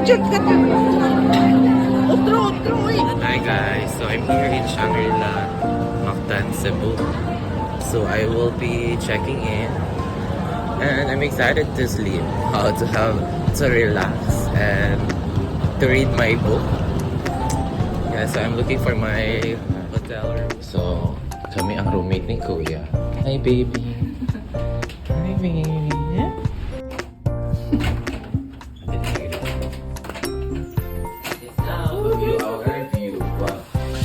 Jud ka. Otro, otro eh. Hi guys, so I'm here in Shangri-La, Mactan, Cebu. So I will be checking in and I'm excited to sleep, how to have to relax and to read my book. Yeah, so I'm looking for my hotel room. So kami ang roommate ni Kuya. Hi, baby. Hi, baby. It's now to view our view. Wow.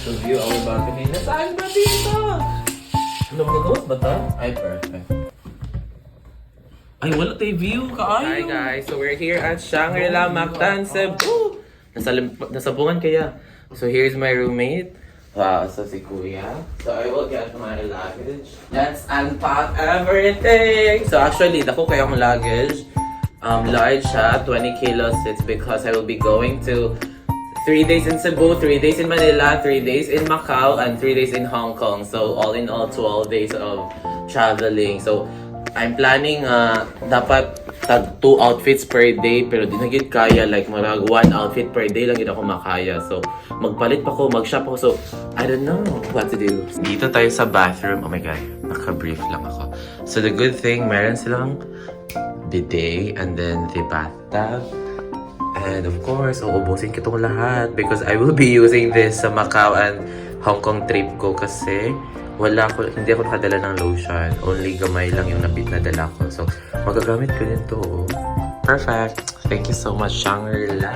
To view our balcony. Nasaan ba dito? Ano ba gagawas ba ta? Ay, perfect. Ay, wala tayo view. Kaayo. Hi guys. So we're here at Shangri-La Mactan, Cebu. Nasa bungan kaya. So here's my roommate. Wow, so si Kuya. So I will get my luggage. Let's unpack everything! So actually, dako kaayo akong luggage. Large siya, 20 kilos. It's because I will be going to 3 days in Cebu, 3 days in Manila, 3 days in Macau, and 3 days in Hong Kong. So all in all, 12 days of traveling. So I'm planning dapat tag two outfits per day, pero di na gid kaya, like marag one outfit per day lang gid ako makaya. So magpalit pa ko, mag-shop ako. So I don't know what to do. Dito tayo sa bathroom. Oh my God, naka-brief lang ako. So the good thing, meron silang bidet and then the bathtub. And of course, uubusin ko itong lahat because I will be using this sa Macau and Hong Kong trip ko kasi wala ko, hindi ako nakadala ng lotion. Only gamay lang yung nabit na dala ko. So, magagamit ko din to. Oh. Perfect. Thank you so much, Shangri-La.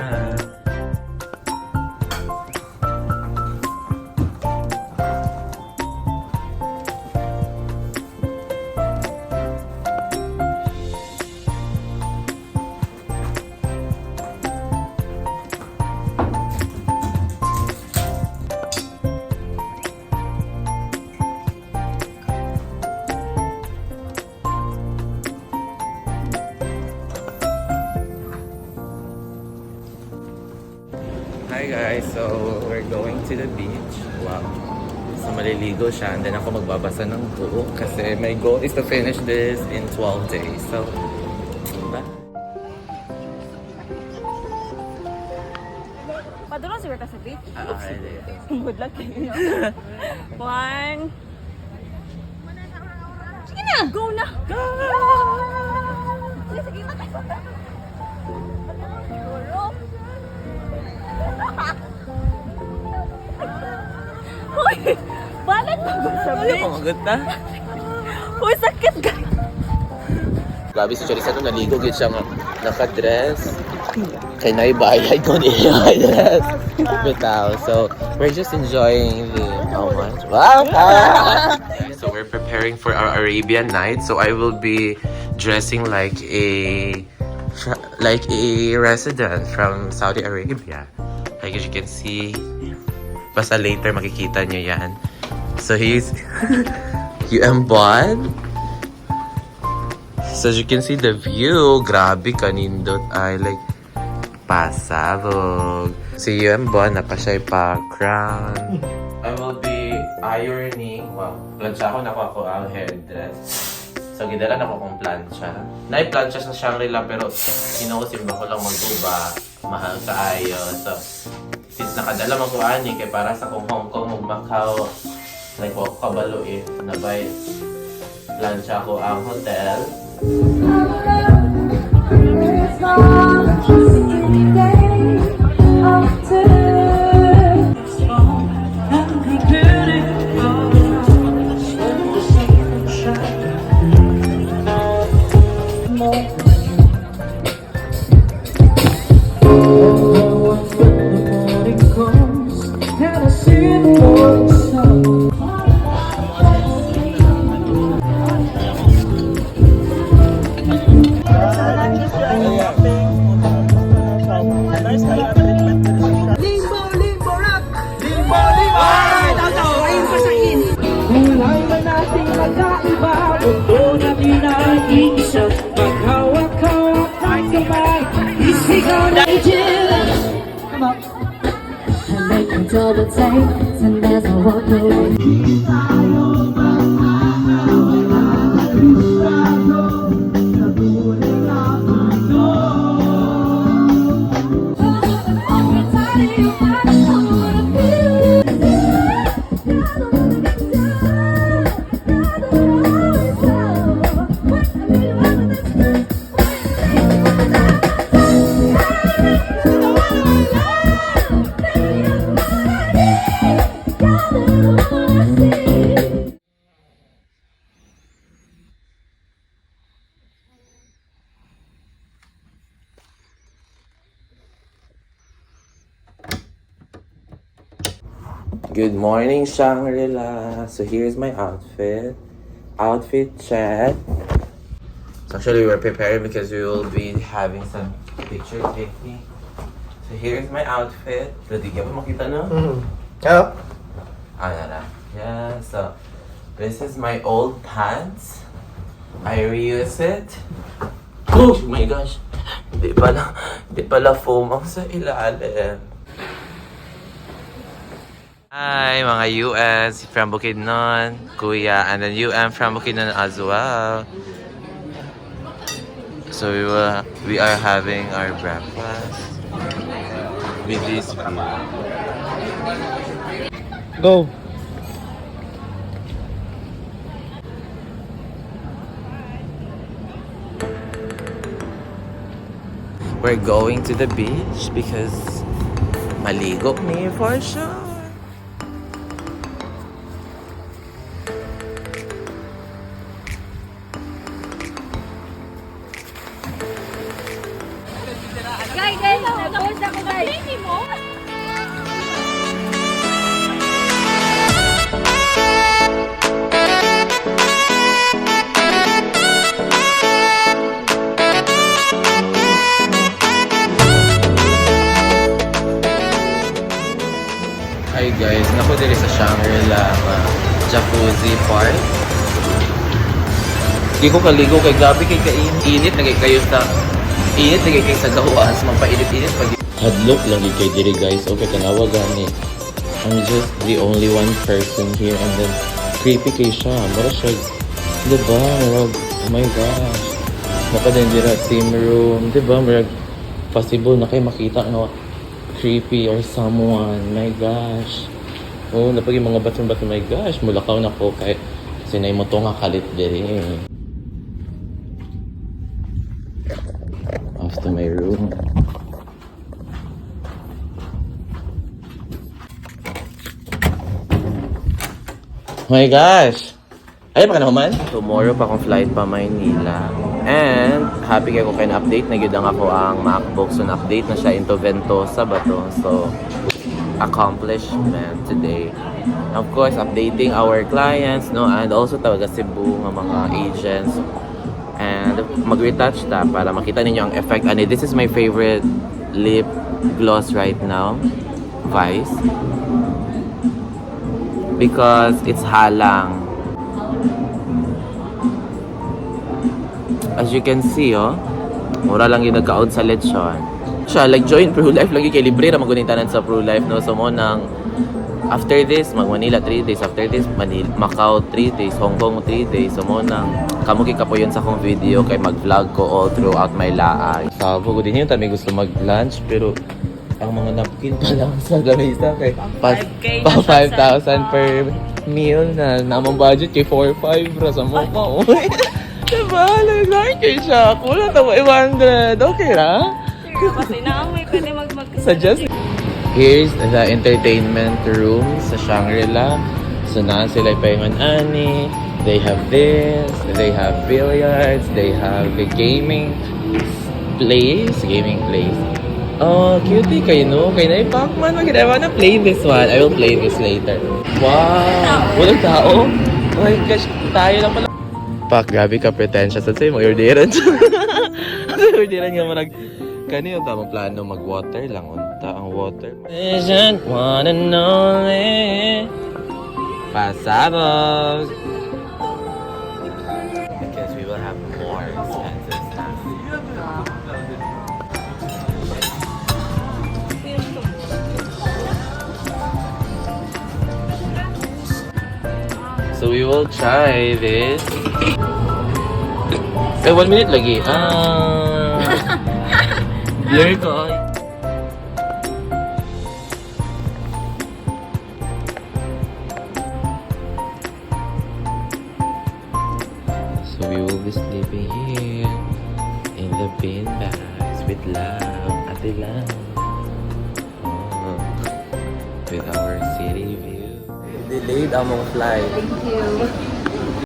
Hi guys, so we're going to the beach. Wow. So maliligo siya and then ako magbabasa ng book kasi my goal is to finish this in 12 days. So, bye. Padulong siguro ta sa beach. Ah, okay. Good luck kayo. One. Sige na! Go na! Go! Sige, sige. Siguro. Hoy! Balat na ba sa beach? Pamagot na. Hoy, sakit guys! Grabe si Charissa nung naligo, gid siya nga naka-dress. Kay naibayad ko niya dress. Bitaw. So, we're just enjoying the moment. Wow! So, we're preparing for our Arabian night. So, I will be dressing like a resident from Saudi Arabia. Like as you can see, basta later makikita niyo yan. So, he's UM Bon. So as you can see the view, grabe kanindot ay like pasabog. Si UM Bon na pa siya pa crown. I will be ironing. Wow, plancha ko na ako ang hairdress. So gidala na ko kong plancha. Naay plancha sa Shangri-La pero sinusimba ko lang mag-uba. Mahal kaayo. So since nakadala man ko ani kay para sa kung Hong Kong ug Macau, like wa ko kabalo if nabay plancha ko ang hotel. And I see it for itself. Kulay man nating magkaiba, mundo natin ay iisa. Maghawak-hawak ng kamay, isigaw na Come on. I make a double take, and as I walk away. Good morning, Shangri-La. So here's my outfit. Outfit check. So actually, we're preparing because we will be having some picture taking. So here's my outfit. Di ka pa makita, no? Ano? Ah, na. Yeah, so this is my old pants. I reuse it. Oh my gosh. Hindi pala foam ang sa ilalim. Hi, mga US from Bukidnon, Kuya, and then UM from Bukidnon as well. So we are having our breakfast with this view. Go! We're going to the beach because maligo me for sure. Guys, guys, nag-post ako, guys. Mo? Hi guys, nako diri sa Shangri-La Jacuzzi Park. Di ko kaligo kay grabe kay kainit na kay kayo sa init na kay kay sa gawas, magpainit-init pag hadlok lang gid kay diri, guys. Okay, tanawa gani. I'm just the only one person here and then creepy kay siya. Mura siya, diba? Murag, oh my gosh. Naka din dira steam room, diba? Murag possible na kay makita nga creepy or someone. My gosh. Oh, napag yung mga baton-baton, my gosh, mulakaw na ko kay sinay mo to nga kalit diri. Off to my room. Oh my gosh! Ay, baka naman. Tomorrow pa akong flight pa Maynila. And happy kayo kung na-update na gyud ang ako ang MacBook. So, na-update na siya into Ventosa ba to? So, accomplishment today. Of course, updating our clients, no? And also tawaga Cebu nga mga agents. And mag-retouch ta para makita ninyo ang effect. Ani, this is my favorite lip gloss right now. Vice. Because it's halang. As you can see, oh, mura lang yung nagkaon sa lechon. Siya, like, join Pru Life lagi kay libre ra magud tanan sa Pru Life, no? So, mo nang, after this, mag Manila 3 days. After this, Manila, Macau 3 days, Hong Kong 3 days. So, mo nang, kamo kay kapoyon sa akong video kay mag-vlog ko all throughout my laag. Sabo ko din yun, tami gusto mag-lunch, pero ang mga napkin pa lang sa lamesa kay pa, 5K na pa siya sa 5,000 per meal na namang budget kay 4,500 ra sa mukha. Uy. Diba? Like, kay siya. Kulang na 500. Okay ra? Kasi na, may pwede mag Suggest. Here's the entertainment room sa Shangri-La. So, naa sila paingon ani. They have this, they have billiards, they have the gaming place, gaming place. Oh, cutie kayo, no? Kayo na yung Pac-Man. I wanna play this one. I will play this later. Wow! Walang tao? Oh my gosh, tayo lang pala. Pak, grabe ka pretentious. At sa'yo, mag-orderan. Orderan nga marag. Kani yung tamang plano, mag-water lang. Unta ang water. Vision, one and only. Pasabog! Because we will have more expensive snacks. So we will try this. Eh, 1 minute lagi. Ah. Blur ko. Ay. So we will be sleeping here in the bean bags with love. Ate Love. Oh, with our city view. Delayed among flight. Thank you.